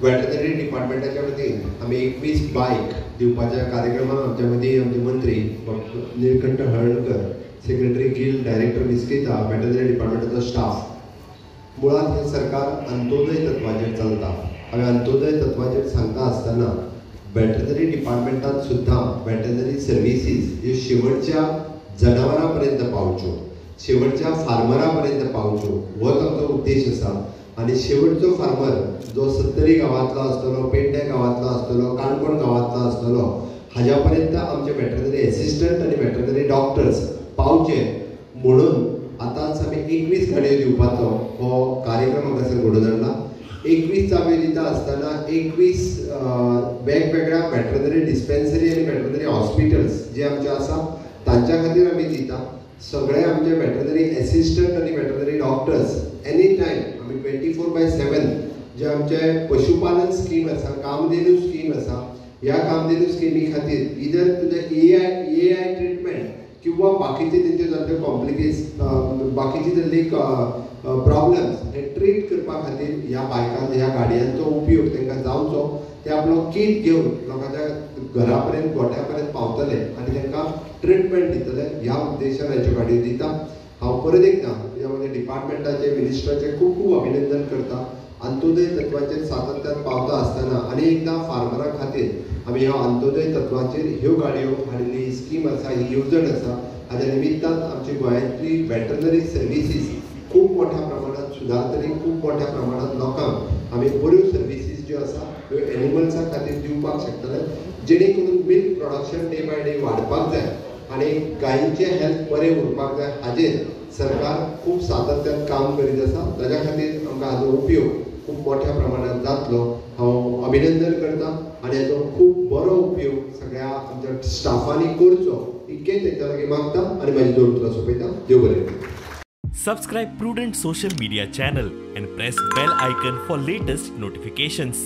Veterinary डिपार्टमेंटाच्या वतीन आमी 21 बायक दिवपाच्या कार्यक्रमाक आमच्या मदीं आमचे मंत्री doctor Nilkanth Halarnkar, secretary Gill, director Misquita, veterinary डिपार्टमेंटाचो स्टाफ. मुळांत हें सरकार अंत्योदय तत्वाचेर चलता. हांवें अंत्योदय तत्वाचेर सांगता आसतना वेटरनरी डिपार्टमेंटांत सुद्दां वेटरनरी सर्विसीस ह्यो शेवटच्या जनावरां पर्यंत पावच्यो, शेवटच्या फार्मरा पर्यंत पावच्यो होच आमचो उद्देश आसा. आनी शेवटचो फार्मर जो सत्तरी गांवांतलो आसतलो, पेडणे गांवांतलो आसतलो, काणकोण गांवांतलो आसतलो, हाज्या पर्यंत आमचे वेटरनरी एसिस्टंट आनी वेटरनरी डॉक्टर्स पावचे म्हणून आतांच आमी 21 गाडयो दिवपाचो हो कार्यक्रम हांगासर घडोवन हाडला. 21 चाबयो दिता आसतना 21 वेगवेगळ्या वेटरनरी डिस्पेन्सरी आनी वेटरनरी हॉस्पिटल्स जे आमचे आसा तांच्या खातीर आमी दिता. सगळे आमचे वेटरनरी एसिस्टंट आनी वेटरनरी डॉक्टर्स एनी टायम आमी 24/7 जे आमचे पशुपालन स्कीम आसा, कामधेनू स्कीम आसा, ह्या कामधेनू स्किमी खातीर इधर तुजें ए I treatment किंवा बाकीचे तेंचे जाल्ले कॉम्प्लिकेस बाकीचे जाल्ले प्रॉब्लम्स हे ट्रीट करपा खातीर ह्या बायकां ह्या गाडयांचो उपयोग तांकां जावचो. ते आपलो कीट घेवन लोकांच्या घरा पर्यंत गोठ्या पर्यंत पावतले आनी तांकां ट्रिटमेंट दितले ह्या उद्देशान ह्यो गाडयो दिता. हांव परत एकदां ह्या म्हज्या डिपार्टमेंटाचे मिनिस्टराचें खूब खूब अभिनंदन करता. अंत्योदय तत्वाचेर सातत्यान पावता आसतना आनी एकदां फार्मरां खातीर आमी ह्या अंत्योदय तत्वाचेर ह्यो गाडयो हाडिल्ली स्कीम आसा, ही येवजण आसा. हाज्या निमित्तान आमची गोंयांतली वेटरनरी सर्विसीस खूब मोठ्या प्रमाणात सुदारतली, खूब मोठ्या प्रमाणात लोकांक आमी बऱ्यो सर्विसीस ज्यो आसा ह्यो एनिमल्सां खातीर दिवपाक शकतले, जेणे करून milk production day by day वाडपाक जाय आनी गायींचें हेल्थ बरें उरपाक जाय. हाजेर सरकार खूब सातत्यान काम करीत आसा. ताज्या खातीर आमकां हाजो उपयोग खूब मोठ्या प्रमाणात जातलो. हांव अभिनंदन करता आनी हाजो खूब बरो उपयोग सगळ्या आमच्या स्टाफांनी करचो इतकें तेंच्या लागीं मागता आनी म्हाजी दोन उतरां सोंपयता. देव बरें. Subscribe Prudent Social Media channel and press bell icon for latest notifications.